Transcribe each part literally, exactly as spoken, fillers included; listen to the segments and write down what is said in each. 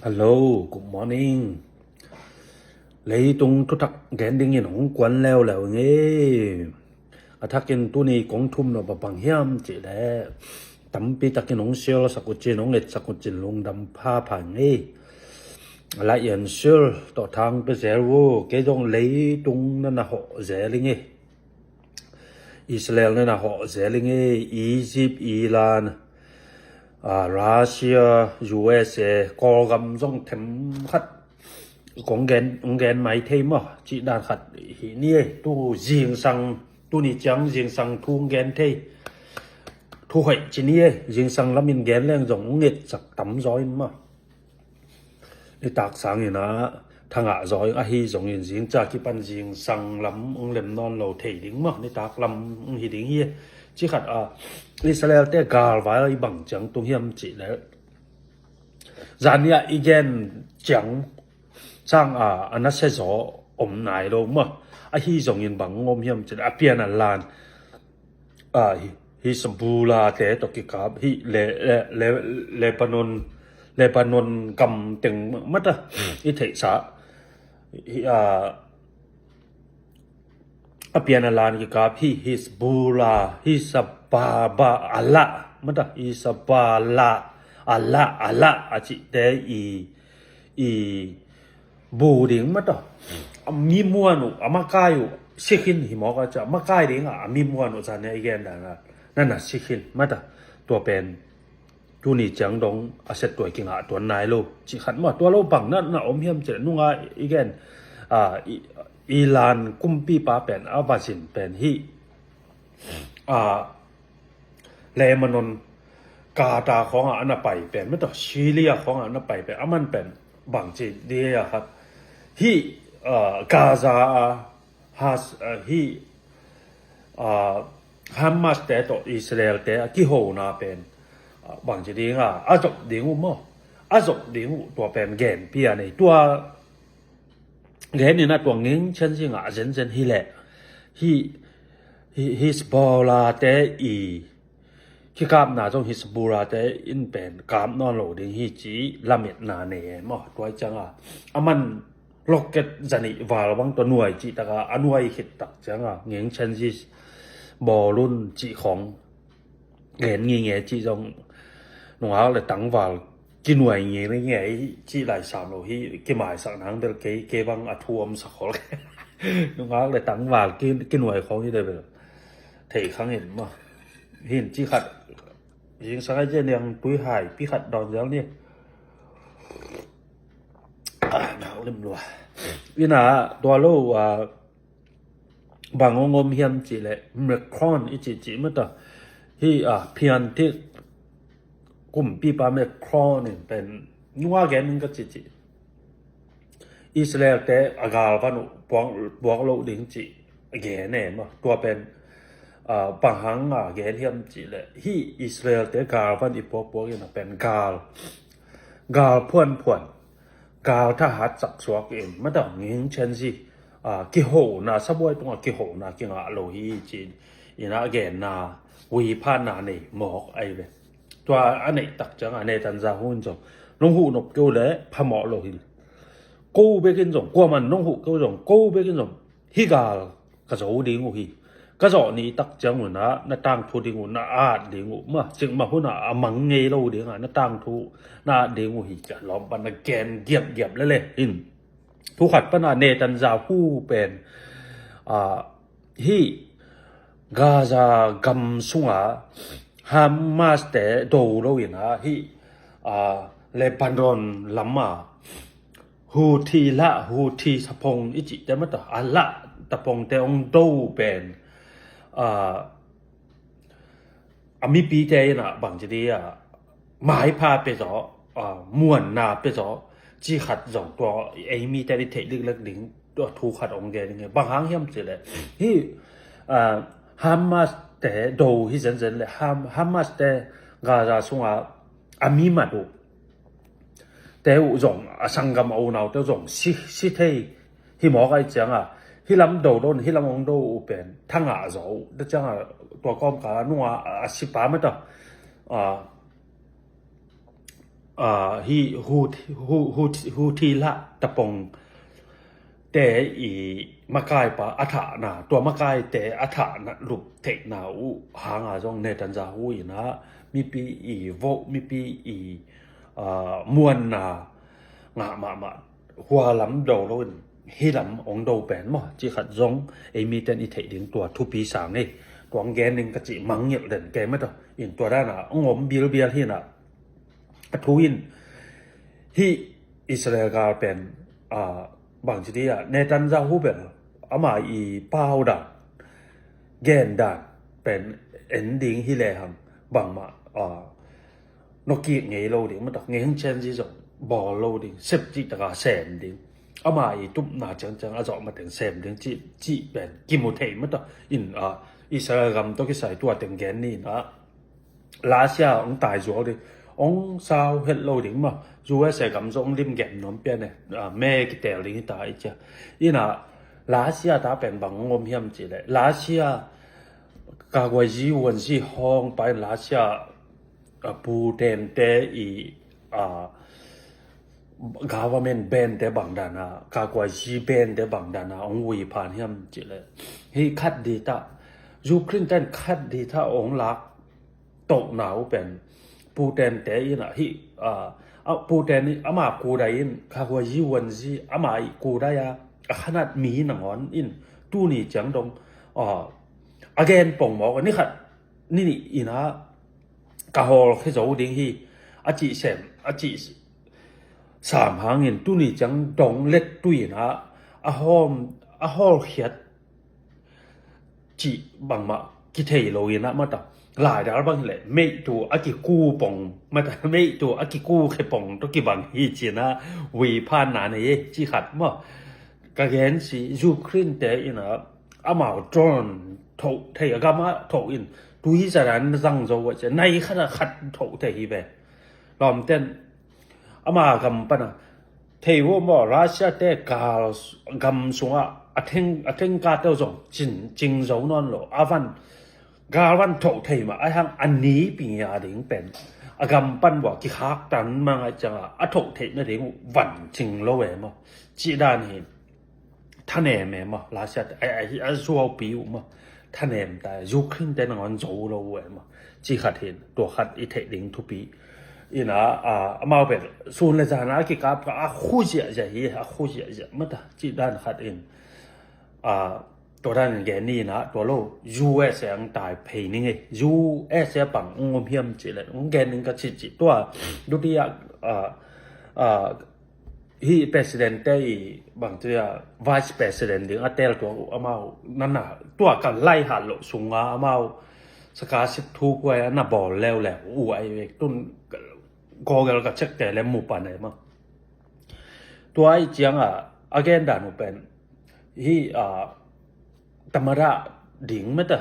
Hello, good morning. Leitung thutak gen dingin hong kuan leuleu ing ei. A thakin tuni kong thum nop bang hiam cih leh, tampi takin hong share sak uh cin, hong et sak uh cin lungdam phapha ing ei. Like and share tawh thang pia zel un. Kei zong leitung na na hawh zel ing ei. Israel na na hawh zel ing ei, Egypt, Iran, ah, Russia, U S A, Kawlgam zong themkhat kong gen, kong gen mai thei maw, cih dan khat hi ni ei. Tu zingsang, tuni ciang zingsang thu kong gen thei, thu hoih ci ni ei. Zingsang lamin gen leng zong hong et sak tam zaw in maw. Nitak sangin ah thangah zaw ing, ahi zongin zingca kipan zingsang lam hong lem nawn lo thei ding maw, nitak lam hong hi ding hi. Cih khat ah, Israel te galvai bang ciang tung hiam cih leh, zan ni-a i gen ciang sang a, a nasia zaw om nai lo maw. Ahi zongin bang hong om hiam cih leh, a pian a lan, ah, Hi-, Hezbollah te tawh kikap hi, Le-, Le-, Le-, Lebanon, Lebanon gam teng mata i theihsa hi, ah, a pian a lan kikap hi, Hezbollah, Hezbollah, Allah mata, Hezbollah, Allah, Allah a cihte i, i bu ding mata. A mi muan uh, a makai uh sikhin hi mawk a, ca makai ding a, a mi muan uh ca ne i gen dan a, na na sikhin mata. Tua pen tuni ciang dong a set tuai kingah tuan nai lo cih khat maw. Tua lo bang na na om hiam cih leh, nunga i gen, ah, i, Iran kumpipa pen a va zin pen hi, ah, Lebanon, Qatar khawngah a na pai pen mata, Syria khawngah a na pai pen, aman pen bang ci dia khat hi, ah, Gaza a, Has, ah, hi, ah, Hamas te tawh Israel te a kihona pen, ah, bang ci ding a, a zop ding uh maw, a zop ding uh, tua pen gen pia nei. Tua gen in a, tua ngeng cian zingah a zenzen hi leh, hi, hi, Hezbollah te i kikapna zong Hezbollah te in pen kap nawn lo ding hi ci lametna nei e maw. Tua ciang a, aman rocket zanih val bang tua nuai cih tak a, a nuai khit tak ciang a, ngeng cian zi bawl un cih khawng gen ngingei cih zong, nungak le tangval kinuai ngingei cih lai sam lo hi, kimaisak nang bel kei, kei bang a thu om sak khol. Nungak le tangval ki, kinuai khawng hi de bel thei khang in maw. Hin cih khat, zingsang ai cia niang tui hai pi khat dawn zel ni. Ah, nau lim lua. Ina, tua lo, ah, bang hong om hiam cih leh, Macron i cih cih mata. Hi, ah, phian thik kumpipa Macron in pen nunga gen in ka cih cih, Israel te a galvan uh puak, puak lo ding cih a gen e maw. Tua pen, ah, bang hang a gen hiam cih leh, hi Israel te galvan i puakpuak in a pen gal, gal phuanphuan, gal thahat saksuak in, mata ngeng cian zi, ah, kihona, sabuai tungah kihona kingah lo hi ci-in a genna, huiphanna nei mawk ahi ve. Tua a neih tak ciang a Netanyahu in zong, nong huh nop kei uh leh phamawh lo hi. Ko bekin zong, kuaman nong huh kei uh zong, ko bekin zong, hi gal ka zo ding uh hi. Ka zawh ni tak ciang un a, na tangthu ding uh, na at ding uh, ma, cikmah hun a a mang ngei lo ding a, na tangthu, na at ding uh hi, ciah lawm pan na gen giapgiap lele hin. Thu khat pan a Netanyahu pen, ah, hi Gaza gam sunga Hamas te do lo in a, hi, ah, Lebanon lam a Houthi lah, Houthi sapong i cihte mata, a lah tapongte hong do pen, ah, a mipite in a bangci di a, maipha pia zaw, ah, muanna pia zaw, ci khat zong tua ei mite di theih liklek ding, tua thu khat hong gen ding hi. Bang hang hiam cih leh, hi, ah, Hamas te do hi zenzen leh, Ham-, Hamas te Gaza sunga a mi mat uh te uh zong, a sanggam a unau te uh zong si, si thei hi mawk ahi ciang a, hi lam do lo in, hi lam hong do uh pen thangah zaw uh. Tua ciang a, tua kawmkal a nunga a, a sipa mata, a, Houthi lah tapong te i makaipa a thahna, tua makaite a thahna lup theihna uh hanga zong Netanyahu in ah mipi i vote, mipi i muanna ngah mahmah, hua lam do loin hih lam ong do pen maw, cih khat zong ei miten i theih ding tua thupi sang ei. Tua ong gen ding ka cih mangngilh den kei mah ta in, tua dana ong om bilbial hi in ah, a thu in hih Israel gal pen bangci dih ah Netanyahu bel ama i pau dan, gen dan pen en ding hi lehang bangmah nokik ngei lo ding, matak ngei hang chen zi zong bawl lo ding, sep cih taka sem ding, ama i tupna ciangciang a zawh mateng sem ding cih pen kimu thei mata in, Israel gam tawh kisai tua teng gen ni in ah Russia ong tai zual ding, ong sau het lo ding maw. U S A gam zong ong lim gen nuam pian e, me kitel ding hi ta i cia. In ah Russia ta pen bang ong om hiam cih leh, Russia kaguai zi uan zi hong pa in Russia Putin te i government ban te bang dana, kaguai zi ban te bang dana ong ui phan hiam cih leh, hih khat dih ta, Ukraine ten khat dih ta ong lak tohna uh pen Putin te in ah hih Putin ama kudai in kaguai zi uan zi ama i kudai a a khanat mi nangawn in tuni ciang dong a gen pong mawk a, ni khat ni nih in ah ka hawl khia zo ding hi a cih sem a cih sam hangin tuni ciang dong let tui in ah a hawm a hawl khiat cih bangmah kithei lo in ah mata, laidal bang hileh meihtu a kiku pong mata, meihtu a kiku khe pong tawh kibang hi ci in ah ui phan na nei e, cih khat maw. Ka gen si Ukraine te in ah amau drone thoh thei a gam ah thoh in tui zadan zang zo a cia, nai khat a khat thoh thei hi ve. Lawmten ama gam pana thei uh maw, Russia te gal gam sungah a theng a theng ka teu zong cin cing zo nawn lo, a van gal van thoh thei mah a hang a ni pingia ding pen a gam pan bua kikhak tan mangai ciangah a thoh theih nading uh van cing lo e maw, cih dan hi. Thanem e maw, Russia te a zuaupi uh maw, thanem ta e, Ukraine te nangawn zo lo uh e maw, cih khat hin tua khat i theih ding thupi. In ah amau pen sun le zana a kikap ka a khu ziahziah hi, a khu ziahziah mata cih dan khat in tua dan gen ni in ah tua lo U S A ang tai phei ning e, U S A pang ung om hiam cih le ung gen ning ka cih cih tua duti ah hih president te i bangci a vice president ding a tel tua uh amau nana tua kan lai hat loh sunga amau saka sip thu kuai a na bawl leuleu uh ai vek tun Google ka check te le mu pan ai maw. Tua i cianga a gen dan uh pen hih tamada ding mata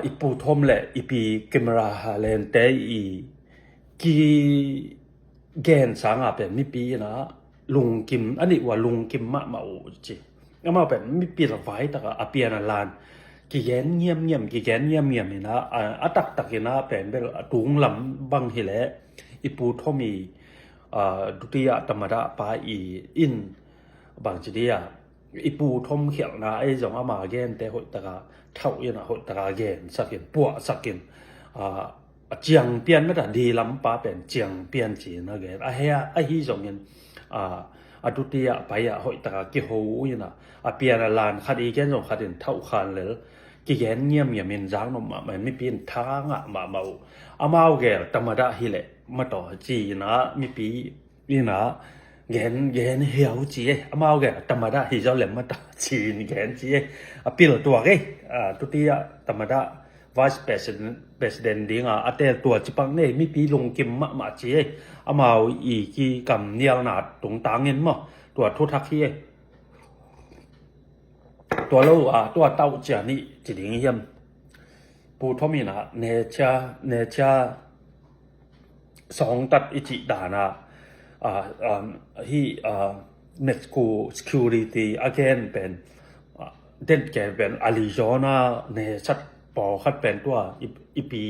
i pu thom le i pi camera ha len te i ki gen sanga pen mipi in ah lungkim a nih ua lungkim mahmah uh ci. Amau pen mipi la vai taka a pian a lan kigen ngiamngiam kigen ngiamngiam in ah a taktak in ah pen bel a tung lam bang hileh i pu thom i duti ah tamada pa i in bangci dih ah i pu thom khialhna ei zong ama gente hoih taka thauh in ah hoih taka gen sakin puah sakin a ciang pian mata di lampa pen ciang pian ci na gen a hea ahi zongin a duti ah pai ah hoih taka kiho uh in ah a pian a lan khat i gen zong khat in thauh khan lel kigen ngiamngiam in zang nop mahmah in mipi in tha ngah mahmah uh. Amau gel tamada hileh mataw ci in ah mipi in ah gen gen hiau ci e, amau gen tamada hi zo lem mata ci in gen ci e. A pil tuak e, tuti ah tamada vice president, president ding ah a tel tua ci pak nei mipi lungkim mahmah ci e. Amau i ki kam nialna tungtangin maw tua thuthak hi e. Tua lo ah tua tauh cia nih ci ding hiam. Pu thom in ah necia necia sawngtat i cih dan ah hih Mexico security a gen pen den ke pen Arizona nesat pawlkhat pen tua i pi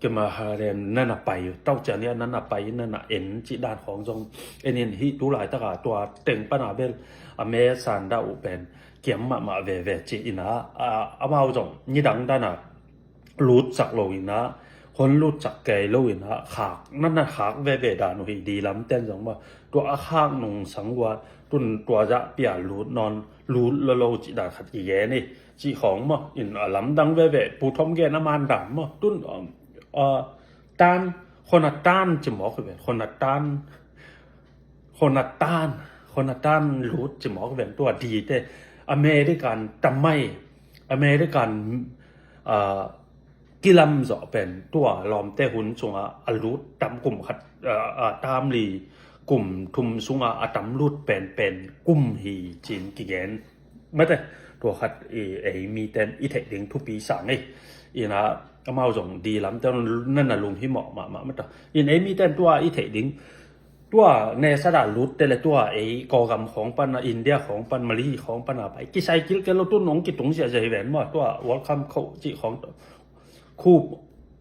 Kema ha rem nana pai uh, tau ciang nia nana pai nana en cih dan khawng zong en in hi. Tu laitaka tua teng pana bel a me san dah uh pen kiam mahmah veve cih ina, a, amau zong nidang dana lutsak lo ina, hon lutsak kei lo ina, khak nana khak veve dan uh hi. Di lamten zong ma tua a khak nungsang ua tun tua zah pia lut nawn lut lo lo cih dan khat kigen hi. Cih khawng maw in a lamdang veve Pu Thom gen a man dan maw tun, um, uh, tan, khona tan ci mawk hi ven, khona tan, khona tan, khona tan lut ci mawk hi ven. Tua dite American tamai, American, uh, kilam zawh pen tua lawmte hun sunga a lut tam kum khat, uh, uh, tam li kum thum sunga a tam lut penpen kum hi cin kigen. Mate, tua khat i, ei miten i theih ding thupi sa ngei. Ina amau zong di lamte nana lunghimawh mahmah mata. In ei miten tua i theih ding, tua nesada lutte le tua ei Kawlgam khawng pana, India khawng pan, Mali khawng pana pai kisai kilkel lo tun ong kitung ziahziah hi ven maw. Tua welcome kho cih khawng to. Khup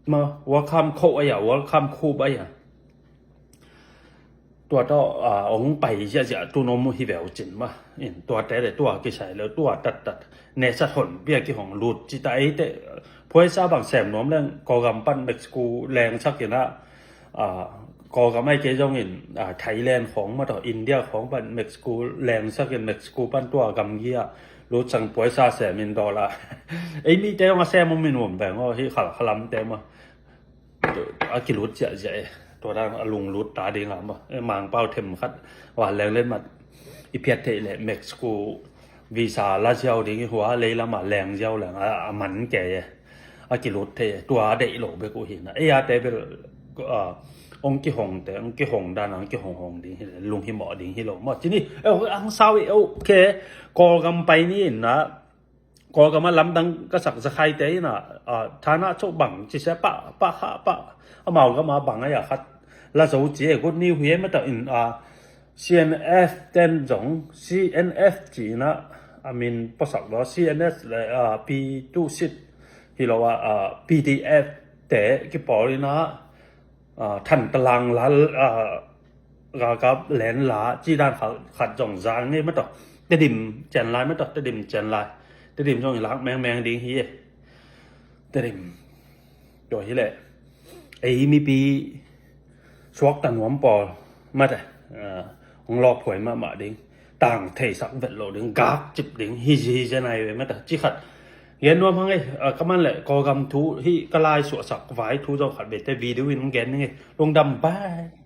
ma welcome kho aia, welcome khup aia. Tua tawh, a, ong pai ziahziah tun om hi veu cin ma. In tuate le tua kisai le tua tattat nesat hon bia kihong lut cita eite. Phuaisa bang sem nuam leng Kawlgam pan Mexico lengsak ina, a, Kawlgam ai kei zongin, a, Thailand khawng ma tawh India khawng pan Mexico lengsakin Mexico pan tua gamgia lutsang phuaisa semin dollar. Ei mite zong a sem om min om beng aw hi khalkhalamte ma. A kilut ziahziah e. Tua dan a lunglut ta ding a maw. E, Mangpau them khat wa leng len mat i phiat theih le Mexico visa la ziau ding i hua leilama leng ziau leng a, a man kei e. A kilut thei e. Tua a deih lo bek uh hi na. E a te bel, a, ong kihong te, ong kihong dan, ong kihong hong ding hi le, lunghimawh ding hi lo maw. Cini, e, ang sau i, okay. Kawlgam pai ni in na, Kawlgam a lamdang ka sak zakhaite ina, a, thana cho bang ci sia pa, pa kha, pa, amau gama bang aia khat la zo ci e good news hi e mata in, a, C N F ten zong, C N F ci ina, a min pasak lo, C N S le, a, P two sit hi lo a, a, P D F te kipawl ina, a, than talang lal, a, galkap len la ci dan khat, khat zong zang ngei mata. Tedim cian lai mata, Tedim cian lai. Tedim zong i lak mengmeng ding hi e. Tedim. Tua hi le. Ei mipi suak ta nuam pawl mata. A, hong lawk phuai mahmah ding. Tang theisak vet lo ding, gak cip ding, hi zi hi zen ai ve mata. Ci khat. Gen nuam hang e, a, ka man le, Kawlgam thu, hi ka lai suahsak, vai thu zong khat bete video in hong gen ding e. Lungdam, bye.